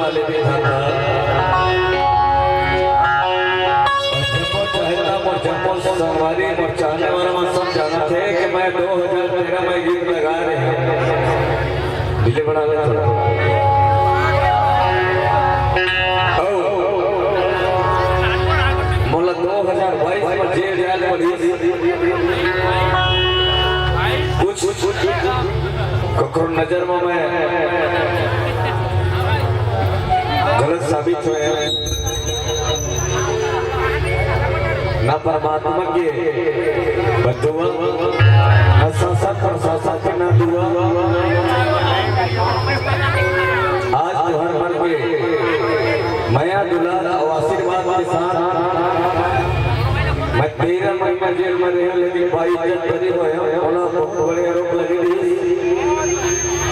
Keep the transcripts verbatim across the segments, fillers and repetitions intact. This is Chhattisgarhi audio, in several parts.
वाले भी था, था। और जम्मो चाहता, मोर जम्मो संगवारी, मोर चाहने वाला मन सब जानत हे कि मैं दो हज़ार तेरह में गीत लगा रहे हैं। डिले बढ़ा ले थोड़ा। ओ, मोला दो हज़ार बाईस में जेल जाए पड़ी। कुछ, कुछ, कुछ, ककरो नजर में मैं गलत साबित होय, ना परमात्मा के बद्दुआ, ना शासन प्रशासन के ना दुआ। आज तुहर मन के मया दुलार अउ आशीर्वाद के साथ मैं तेरह महीना जेल में रहे, लेकिन बाईस जन बरी होय, ओला बहुत बड़े आरोप लगे रहिस।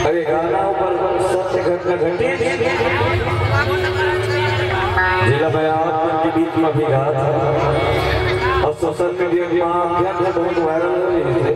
अरे गाना ऊपर सत्य घटना घटी, जेला मैं आप मन के बीच में भी गात हँव। अउ सोशल मीडिया के माध्यम से बहुत वायरल हो रही है।